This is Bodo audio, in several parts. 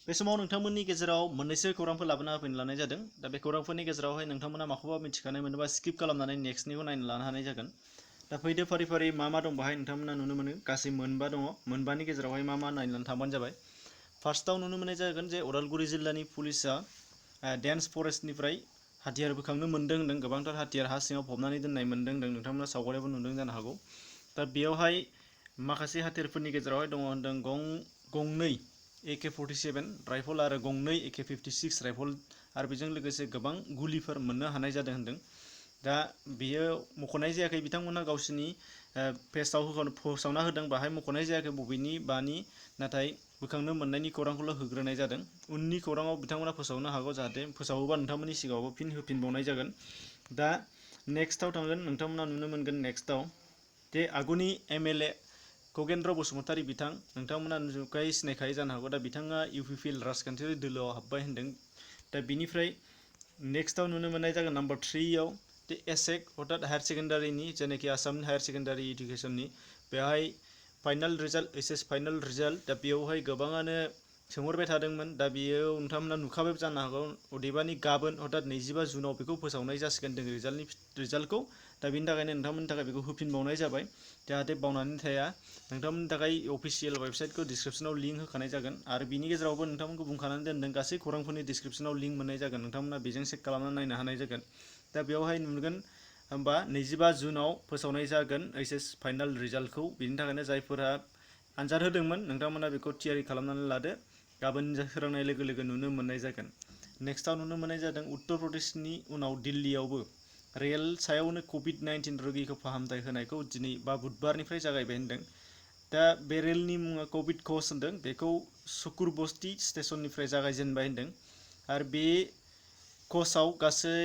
बे समाव नोंथांमोननि गेजेराव मोननैसो खौरांफोर लाबोना होफैनो लानाय जादों। दा बे खौरांफोरनि गेजेरावहाय नोंथांमोना माखौबा मिथिखानाय मोनोबा स्किप खालामनानै नेक्स्टनिखौ नायनो लानो हानाय जागोन। दा फैदो फारि फारि मा दं बाहाय नोंथांमोना नुनो मोनो गासै मोनबा दङ। मोनबानि गेजेरावहाय मा नायनानै थांबानो जाबाय। फार्स्टआव नुनो मोननाय जागोन जे उदालगुरि जिल्लानि पुलिसा डेन्स फरेस्टनिफ्राय हाथियार बोखांनो मोनदों होनदों। गोबांथार हाथियार हा सिङाव फबनानै दोननाय मोनदों होनदों। नोंथांमोना सावगारियावबो नुदों जानो हागौ। दा बेयावहाय माखासे हाथियारफोरनि गेजेरावहाय दङ होनदों गंनै AK-47 राइफल आरो गंनै AK-56 राइफल आरो बेजों लोगोसे गोबां गुलिफोर मोननो हानाय जादों होनदों। दा बेयो मख'नाय जायाखै, बिथांमोना गावसिनि पेजआव फोसावना होदों, बाहाय मख'नाय जायाखै बबेनि बानि, नाथाय बोखांनो मोननायनि खौरांखौल' होग्रोनाय जादों। उननि खौराङाव बिथांमोना फोसावनो हागौ, जाहाथे फोसावोबा नोंथांमोननि सिगाङावबो फिन होफिनबावनाय जागोन। दा नेक्स्टआव थांगोन, नोंथांमोना नुनो मोनगोन नेक्स्टआव जे आगुनि MLA खगेन्द्र बसुमतारी बिथां, नोंथांमोना नुखायै सिनायखायो जानो हागौ। दा बिथाङा UPPL राजखान्थियारि दोलोआव हाबबाय होनदों। दा बिनिफ्राय नेक्स्टआव नुनो मोननाय जागोन नाम्बार 3आव जे AHSEC अर्थात हायार सेकेन्डारिनि, जेनाखि आसामनि हायार सेकेन्डारि इडुकेसननि, बेवहाय final result HS final result. दा बेयावहाय गोबाङानो सोंहरबाय थादोंमोन। दा बेयो नोंथांमोना नुखाबाय जानो हागौ। अदेबानि गाबोन अर्थात 25 जुनाव बेखौ फोसावनाय जासिगोन जों रिजाल्टखौ। दा बेनि थाखायनो नोंथांमोननि थाखाय बेखौ होफिनबावनाय जाबाय, जाहाथे बावनानै थाया। नोंथांमोननि थाखाय अफिसियेल वेबसाइटखौ डिसक्रिप्सनाव लिंक होखानाय जागोन आरो बिनि गेजेरावबो नोंथांमोनखौ बुंखानानै दोनदों गासै खौरांफोरनि डिसक्रिप्सनाव लिंक मोननाय जागोन। नोंथांमोना बेजों चेक खालामनानै नायनो हानाय जागोन। दा बेवहाय नुगोन होमबा 25 जुनाव फोसावनाय जागोन HS फाइनाल रिजाल्टखौ। बिनि थाखायनो जायफोरा आनजाद होदोंमोन नोंथांमोना बेखौ थियारि खालामनानै लादो। गाबोन सोरांनाय लोगो लोगो नुनो मोननाय जागोन। नेक्स्टआव नुनो मोननाय जादों उत्तर प्रदेशनि उनाव दिल्लीयावबो रेल सायावनो COVID-19 रोगिखौ फाहामथाय होनायखौ दिनै बा बुधबारनिफ्राय जागायबाय होनदों। दा बे रेलनि मुङा कभिड कच होनदों। बेखौ सुकुरबस्ती स्टेशननिफ्राय जागायजेनबाय होनदों आरो बे कचआव गासै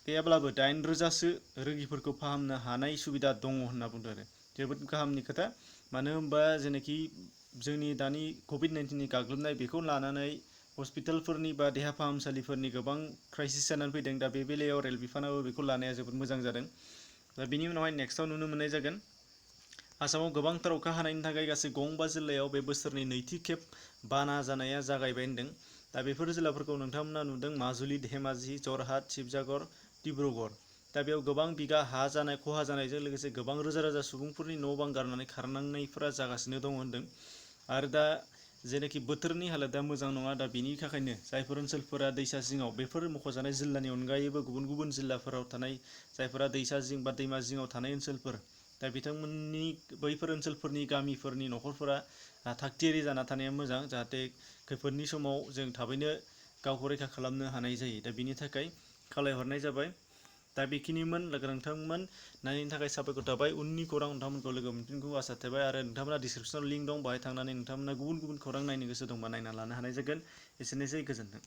गैयाब्लाबो 8,000सो रोगिफोरखौ फाहामनो हानाय सुबिदा दङ होनना बुंदों आरो। जोबोद गाहामनि खोथा। मानो होनबा जेनाखि जोंनि दानि COVID-19नि गाग्लोबनाय, बेखौ लानानै हस्पिटालफोरनि बा देहा फाहामसालिफोरनि गोबां क्राइसिस जानानै फैदों। दा बे बेलायाव रेल बिफानाबो बेखौ लानाया जोबोद मोजां जादों। दा बिनि उनावहाय नेक्स्टआव नुनो मोननाय जागोन आसामाव गोबांथार अखा हानायनि थाखाय गासै 5 जिल्लायाव बे बोसोरनि नैथि खेब बाना जानाया जागायबाय होनदों। दा बेफोर जिल्लाफोरखौ नोंथांमोना नुदों माजुलि, धेमाजि, जरहाट, शिबसागर, डिब्रुगड़। दा बेयाव गोबां बिगा हा जानाय खहा जानायजों लोगोसे गोबां रोजा रोजा सुबुंफोरनि न' बां गारनानै खारनांनायफोरा जागासिनो दङ होनदों। आरो दा जेनाखि बोथोरनि हालोदा मोजां नङा। दा बेनि थाखायनो जायफोर ओनसोलफोरा दैसा जिङाव, बेफोर मख'जानाय जिल्लानि अनगायैबो गुबुन गुबुन जिल्लाफोराव थानाय जायफोरा दैसा जिं बा दैमा जिङाव थानाय ओनसोलफोर, दा बिथांमोननि बैफोर ओनसोलफोरनि गामिफोरनि न'खरफोरा थागथियारि जाना थानाया मोजां, जाहाथे खैफोदनि समाव जों थाबैनो गावखौ रैखा खालामनो हानाय जायो। दा बिनि थाखाय खावलायहरनाय जाबाय। दा बेखिनिमोन लोगो नोंथांमोन, नायनायनि थाखाय साबायखर थाबाय। उननि खौरां नोंथांमोनखौ लोगो मोनफिनगौ आसा थाबाय आरो नोंथांमोना डिसक्रिप्सनाव लिंक दं, बाहाय थांनानै नोंथांमोना गुबुन गुबुन खौरां नायनो गोसो दंबा नायना लानो हानाय जागोन। एसेनोसै, गोजोन्थों।